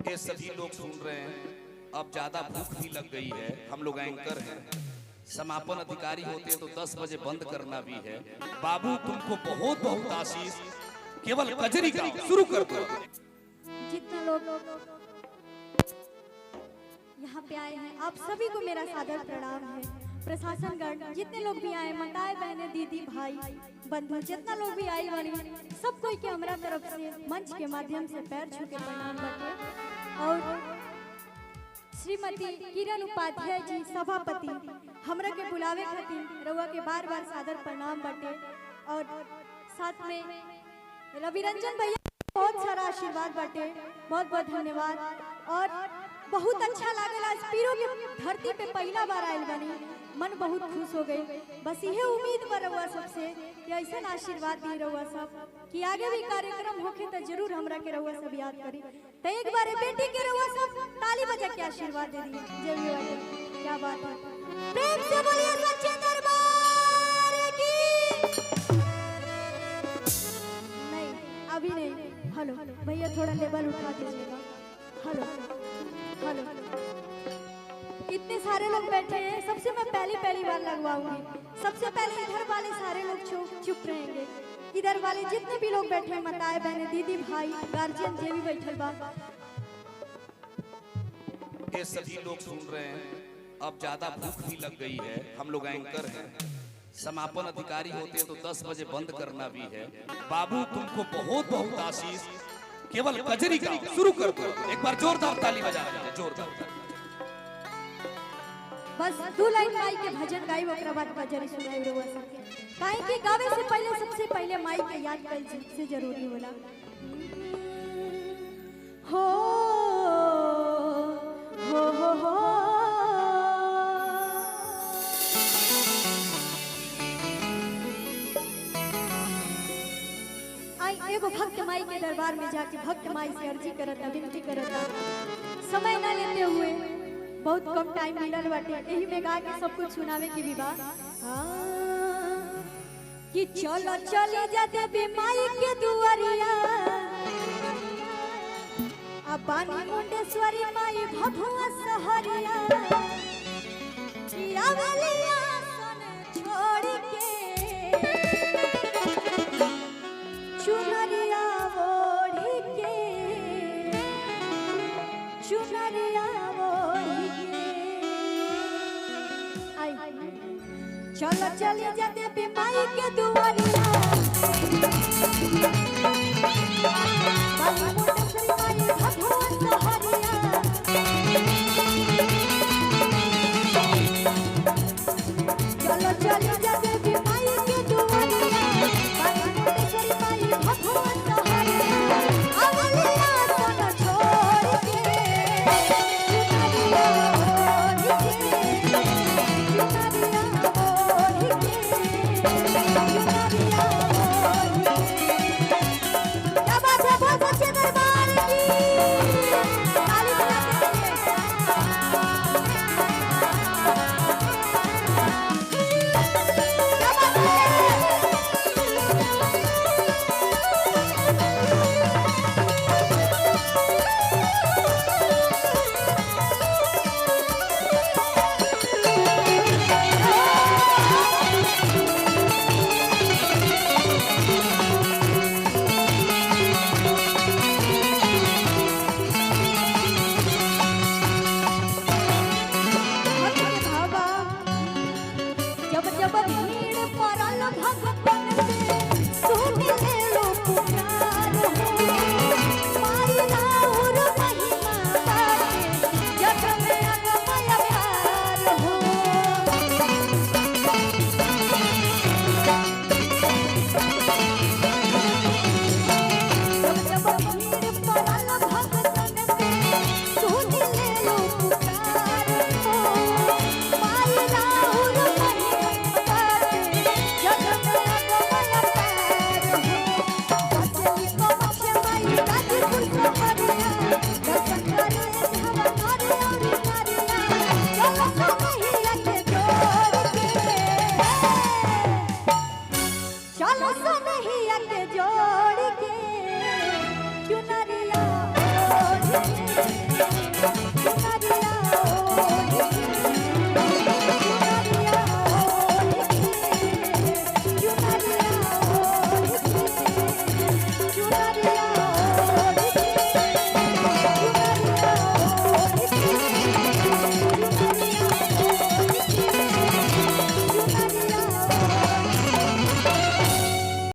ये सभी लोग सुन रहे हैं। अब ज्यादा भूख भी लग गई है, हम लोग एंकर हैं, समापन अधिकारी होते हैं तो 10 बजे बंद करना भी है। बाबू तुमको बहुत बहुत आशीष, केवल कजरी का शुरू कर दो। जितना लोग यहाँ पे आए हैं आप सभी को मेरा सादर प्रणाम है। प्रशासनगण जितने लोग भी आए, माताएं बहनें दीदी भाई बंधु जितना लोग भी आई वाली सब कोई के हमारा तरफ से मंच के माध्यम से पैर छू के प्रणाम बाटे। और श्रीमती किरण उपाध्याय जी सभापति हमरा के बुलावे खातिर रउआ के बार बार सादर प्रणाम बाटे। और साथ में रवि रंजन भैया बहुत सारा आशीर्वाद बाटे, बहुत बहुत धन्यवाद। और बहुत अच्छा लागल आज पीरो के धरती पे पहला बार आयल बनी, मन बहुत खुश हो गई। बस यह उम्मीद पर रहुआ सबसे कि ऐसा आशीर्वाद दी रहुआ सब कि आगे भी कार्यक्रम होखे तो जरूर हमरा के रहुआ सब याद करी। तो एक बार बेटी के रहुआ सब ताली बजा के आशीर्वाद दे दी। जय हो, क्या बात है, प्रेम से बोलिए सच्चे दरबार की। नहीं अभी नहीं, हेलो भैया थोड़ा लेवल उठा दीजिएगा। हेलो हेलो, इतने सारे लोग बैठे हैं, सबसे मैं पहली पहली बार लगवाऊंगी। सबसे पहले इधर वाले सारे लोग चुप रहेंगे, इधर वाले जितने भी लोग बैठे हैं, माताएं बहनें दीदी भाई गार्जियन जे भी बैठल बा। ये सभी लोग सुन रहे हैं। अब ज्यादा भूख भी लग गई है, हम लोग एंकर हैं, समापन अधिकारी होते हैं तो 10 बजे बंद करना भी है। बाबू तुमको बहुत बहुत आशीष, केवल कजरी का शुरू कर दो। एक बार जोरदार ताली बजा दीजिए, जोरदार। बस दो लाइन माई के भजन गाई ओकरा बाद कजरी सुनाई रहुआ सबके। काहे कि गावे से पहले सबसे पहले माई के याद कइल सबसे जरूरी होला। हो हो हो हो आई एगो भक्त माई के दरबार में जाके भक्त माई से अर्जी करता, विनती करता। समय न लेते हुए बहुत कम टाइम मिलल बाटे, एही में गा के सब कुछ सुनावे के भी बा। कि चलो चले जा देवी माई के दुआरिया, अब बानी मुंडेश्वरी माई भभुआ सहरिया, कि आवेलिया सन छोड़ के चुनरिया ओढ़ के, चुनरिया ओढ़ के। आई चलो चले जा देवी माई के दुआरिया।